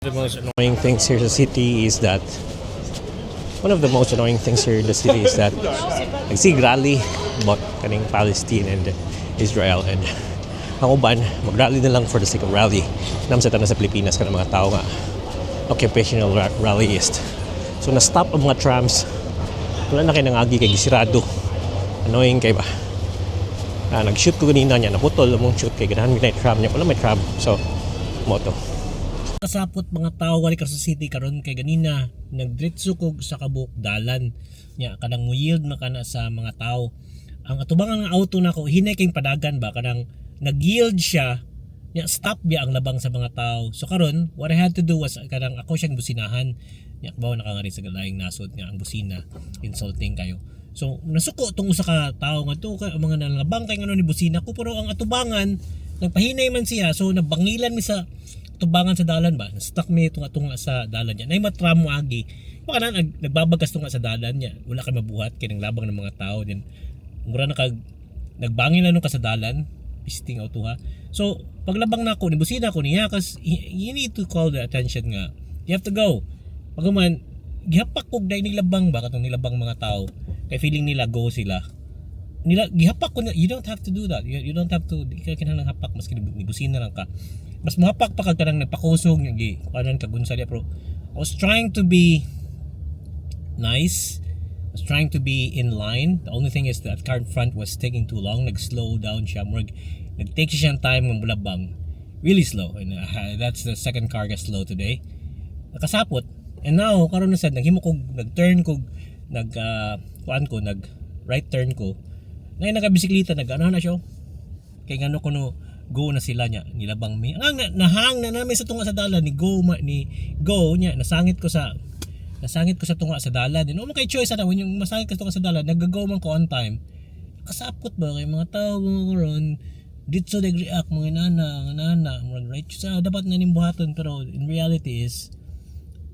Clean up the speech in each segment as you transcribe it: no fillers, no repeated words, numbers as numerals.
The most annoying things here in the city is that one of the most annoying things here in the city is that nagsige rally about kaning Palestine and Israel, and ang uban mag-rally na lang for the sake of rally. Naa man sa tanan sa Pilipinas kanang mga tao nga occupational rallyist. So na-stop ang mga trams. Wala na kay nangagi kay gisirado. Annoying kay ba. Ah, nag-shoot ko ganina niya, naputol among shoot kay ganahan mi tram niya. Wala may tram. So mao to. Kasapot mga tao wali ka sa city karon kay ganina nagdiretso kog sa kabuk dalan nya kanang mo yield makana sa mga tao. Ang atubangan nga auto nako hinay kay padagan ba, kanang nag-yield siya nya stop biya ang labang sa mga tao. So karon, what I had to do was kanang ako siyang businahan nya. Kabaw na ka nga rin sa laing nasod nga ang busina insulting kayo. So nasuko tong usa ka tawo nga to kay mga nalabang kay ngano ni busina ko, pero ang atubangan nagpahinay man siya, so nabangilan mi sa tubangan sa dalan ba. Stuck mi tunga-tunga sa dalan niya. Nay ma-tram mo agi baka na nagbabagas tunga sa dalan niya. Wala kay mabuhat kay nang labang ng mga tao din. Mura na kag nagbangin na nung ka sa dalan, pisting auto ha. So paglabang nako ni busina ko niya kasi you need to call the attention nga you have to go. Paghuman gihapak kog dahil nilabang ba, katong nilabang mga tao kay feeling nila go sila nila. Gihapak ko na. You don't have to do that. You don't have to. Di ka kinahanglan hapak maski ni busina lang ka. Mas mohapak pa kag kanang nagpakusog nga gi kuanan kag unsa diya. Pero I was trying to be nice. I was trying to be in line. The only thing is that car in front was taking too long. Nag-slow down siya. Murag nag-take siya time ng mulabang really slow, and that's the second car got slow today. Nakasapot. And now karon na sad naghimo kog nag-turn kog nag kuan ko, nag right turn ko na nagabisikleta, nag ano na siya oh. Kay ngano kuno go na sila niya nilabang mi ang na, nahang na namin sa tunga sa dalan ni go ma, ni go niya. Nasangit ko sa tunga sa dalan din. O kay choice ana, when yung masangit ka sa tunga sa dalan, nagago man ko on time. Kasapot ba kay mga tao mga karon dito nag-react mga nana nana, murag right sa dapat na ning buhaton. Pero in reality is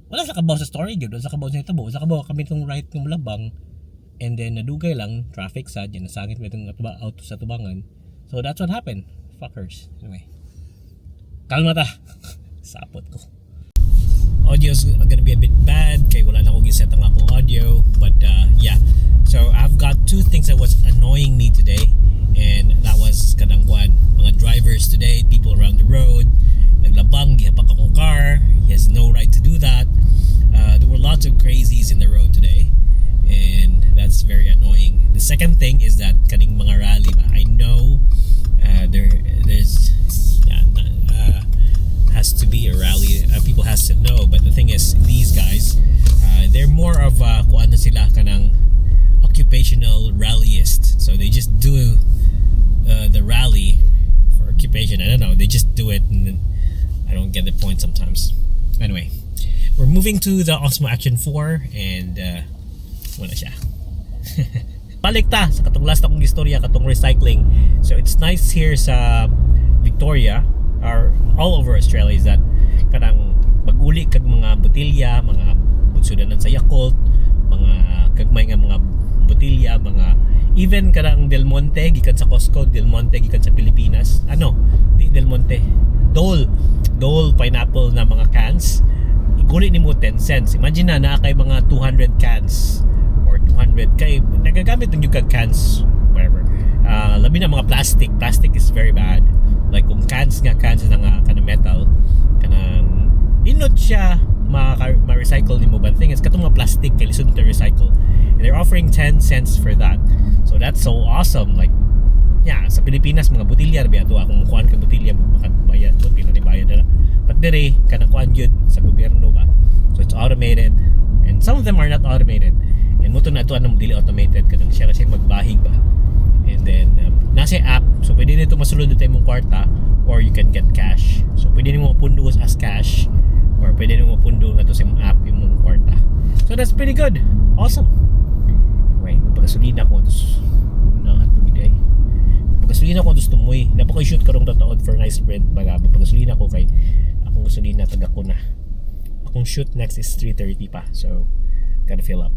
wala sa kabaw sa story gyud, wala sa kabaw sa hitabo, wala sa kabaw kami tong right ng labang, and then nadugay lang traffic sad yan, nasangit mo itong auto sa tubangan. So that's what happened, fuckers. Anyway, kalma ta. Sapot ko. Audio's gonna be a bit bad kay wala na ko giset ang akong audio, but yeah, so I've got two things that was annoying me today, and that was kanang kwan, mga drivers today, people around the road naglabang, gihapak akong car. He has no right to do that. There were lots of crazies in the road today, and that's very annoying. The second thing is that kaning mga rally ba, I know there's yeah, has to be a rally, people has to know, but the thing is these guys, they're more of kuan na sila, kanang occupational rallyist. So they just do the rally for occupation. I don't know, they just do it, and then I don't get the point sometimes. Anyway, we're moving to the Osmo Action 4 and wala siya. Balik ta sa katong last akong istorya, katong recycling. So it's nice here sa Victoria or all over Australia is that kanang maguli kag mga botilya, mga butsudanan sa Yakult, mga kagmay nga mga botilya, mga even kanang Del Monte gikan sa Costco, Del Monte gikan sa Pilipinas. Ano? Di Del Monte. Dole. Dole pineapple na mga cans. Iguli nimo 10 cents. Imagine na naa kay mga 200 cans or 200 kay nagagamit ng kag cans, whatever. Labi na mga plastic. Plastic is very bad. Like kung cans nga cans na nga kanang metal, kanang inot siya ma-recycle nimo, but the thing is katong mga plastic kay lisod to recycle, and they're offering 10 cents for that. So that's so awesome. Like yeah, sa Pilipinas mga botilya ra biya to. Akong kuan kag botilya makabayad to, pila ni bayad na. But dire kanang kuan gyud sa gobyerno ba. So it's automated, and some of them are not automated. And mao to na ato anong dili automated, kanang siya kasi magbahig ba. And then nasa app, so pwede nito masulod dito imong kwarta or you can get cash. So pwede nimo pundo as cash or pwede nimo pundo ngadto sa imong app imong kwarta. So that's pretty good. Awesome. Wait, pagasolina ko tapos unahan po gid ay. Pagasolina ko tapos tumoy. Naa pa koy shoot karong tataod for nice print baga. Pagasolina ko kay akong gasolina taga ko na. Akong shoot next is 3:30 pa. So gotta fill up.